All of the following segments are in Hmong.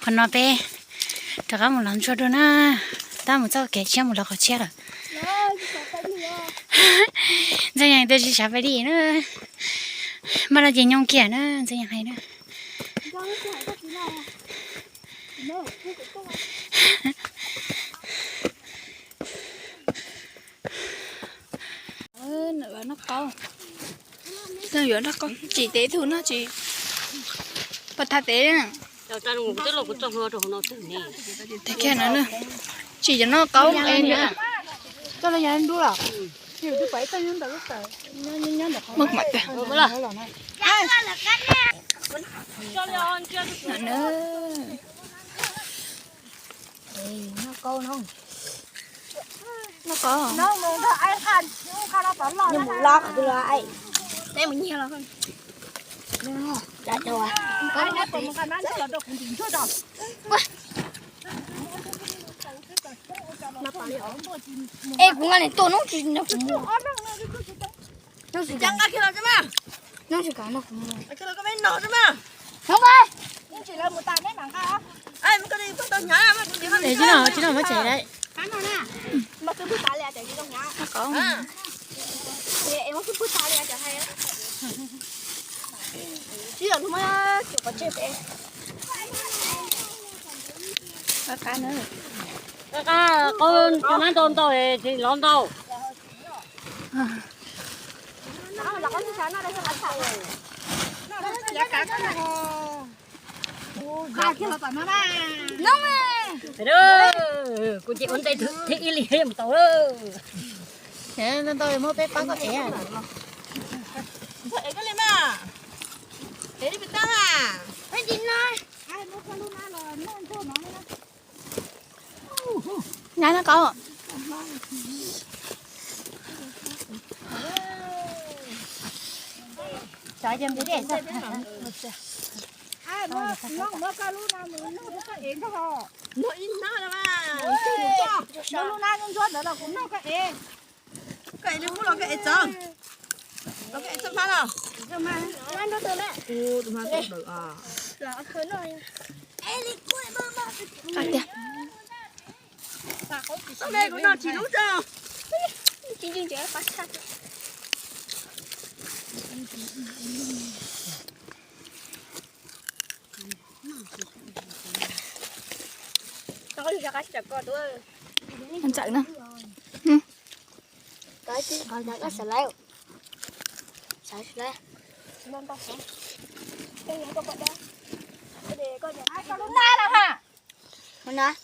Qhov no peb rov qab mus lov ntsuag dua na, tab mus txoj kev tshiab mus lov qhov tshiab lawm. Ntxawg Yees twb tsis xav pais li na, npaj no ces nyooj kiag na, Ntxawg Yees hais na. Noj qaub, tsis tev tug no tsis pab thaj tev. Tsis cov noj qaub. Es kuv nqa niam tuaj hnub tsis nrog kuv mus. Hnub tsis nqa kiag los tso mas. Hnub tsis kam nrog kuv mus. Hnub mas. Tsis no, tsis no muab tsev lawm. Qaub ntau ntau, tsis lov ntau. Kuv ces ua ntej thiab ib li mus tau. Ntau ntau muab peb pab koj ev. Nyab no koj. Cov ces npus dej. Lub na ntsuab ntawd los kuv noj koj ev. Koj ev li qub los koj ev txawv. Los koj ev txawv hmab los. Tiag. Kuv noj tsis lub tso. Ntxawm na. Ncob na.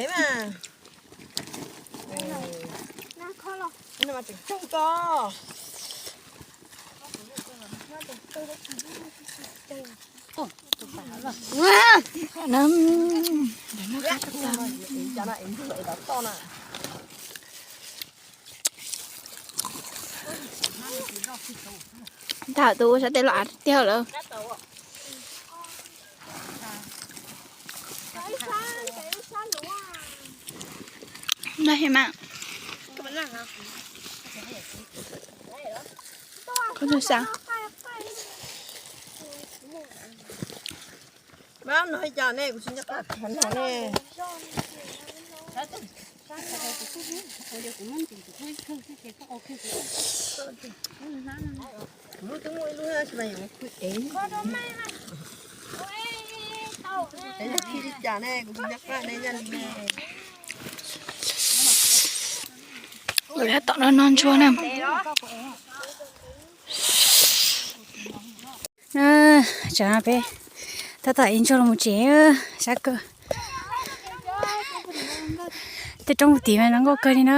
Ev mas. Tseem coob ko. Ntawm tus ua sab tes los av tiag lawm. Noj mas. Koj tus xav. Mab no cas ne, kuv tsis nco qab no ne. Kuv lub twb muaj ib lub tsis mas yuav pw ev. Ev yog khi li cas ne, kuv tsis nco qab ne, yog li ne. Tom no no ntsuag na. Tsam no peb tab tom ev ntsuag los mus tsev, sab kawg. Tej roob tim mas zoo nkauj kawg li na.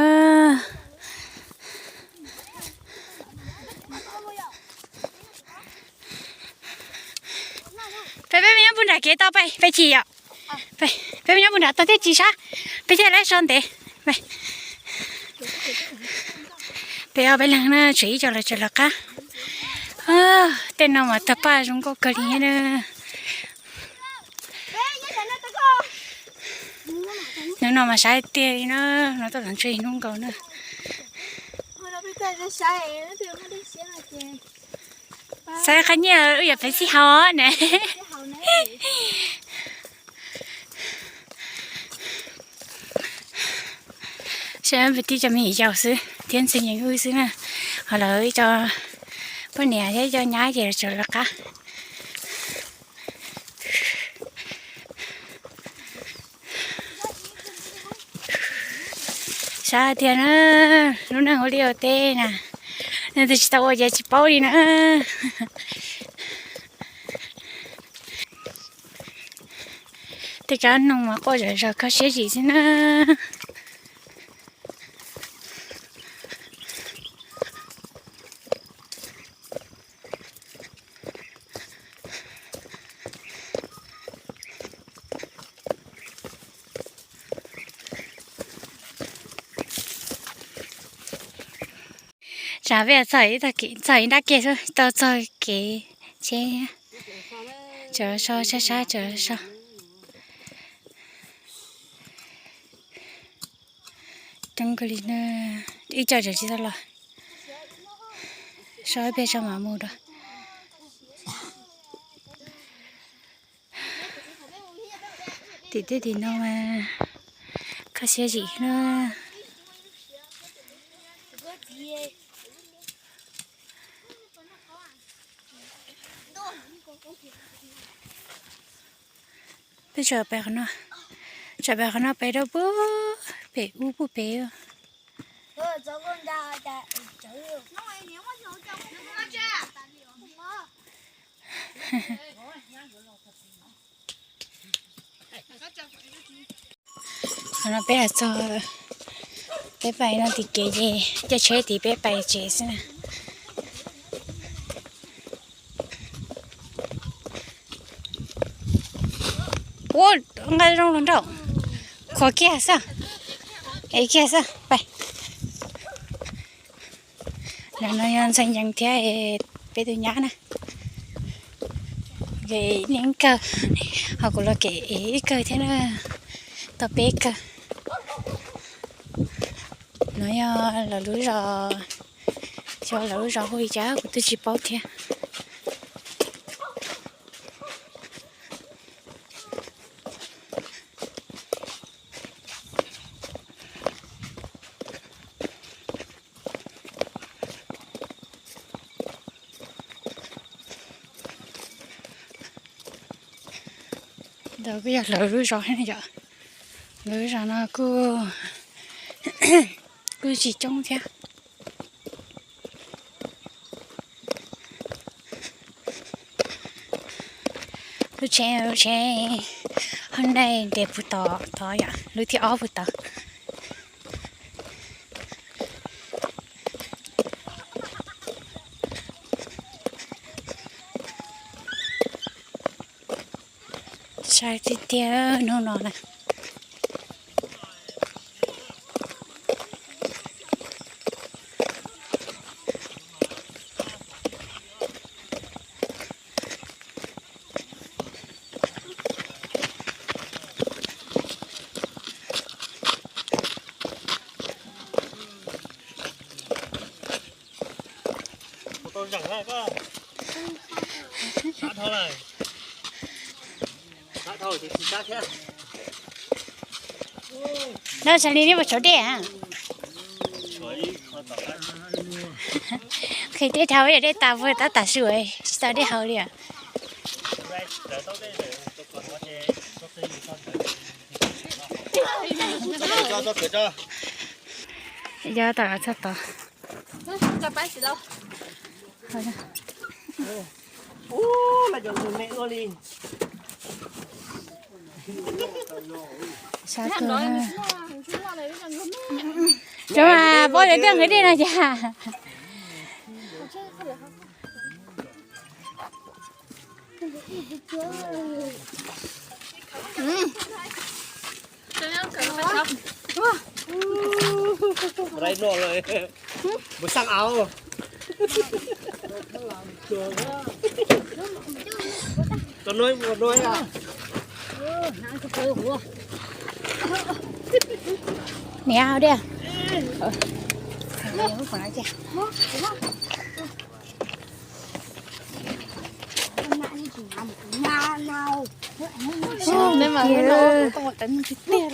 Peb, peb nyob puag nram kev tau, peb, peb chim yom. Peb nyob puag nram tau tej tsis sab, peb thiaj lab so ntev. Peb ob peb leeg na, tshuav ib co los tseem lawv qab. Tej no mas tawg paj zoo nkauj kawg li na. Hnub no mas sab tiag li na, no tab tom ntshe hnub nkaus na. Saib qhov nyiaj wb yuav phev xij haus ne. Saib peb tib co me nyuam yaus xwb thiab ntxhee yees wb xwb na. Ho lawv ib co poj niam thiab ib co nyab ces tseem lawv qab. Sab tiag na, lub neej ua liaj ua teb na, nej twb tsis tau ua ces tsis paub li na. Tej kab noog mas quaj zom zaws kho siab zim xwb na. Tsam peb txog ib txog ib nrab kiag xwb, tau txog kev tsheb. Tsaws so sab sab tsaws so. Coob kawg li na, ib co tseem tsis tau los. So ib pliag tso mam mus dua. Tim tej tim no mas kho siab zim na. Peb tso pais qhov no, tso pais qhov no pais rau pem ub pem. Qhov no peb txog, peb pais no tim kev ces caij tsheb tid peb pais tsev xwb na. Ua nqa zoo los nraum, khuav kiag xwb, ev kiag xwb pais. Ntawm no yog ntxhais yees thiab peb tus nyab na. Kev ib kawg, ho kuv los kev ib kawg thiab na, tau peb kawg. No yog lawv lub zos, xyov lawv lub zos hu li cas kuv twb tsis paub thiab. Ntawd kuj yog lawv lub zos thiab yom. Lawv lub zos no kuj, kuj tsis coob thiab. Lub tsheb, lub tsheb Hyundai nres puag tod, tod yom, lub thib ob puag tod. Sai tiag tiag hnub no na. Noj tshaj li nej puas tshuav dej a? Qhia tej dhau ib yam dej tas puag tab tam su tsis tau dej haus li os. Yog tom txog tod. Sab tuag. Cov mas pob zeb dej nqhis dej no cas. Mus xaj auv. Niam au diaj. Neb mas hnub no kuv tau ua qev tiag tiag.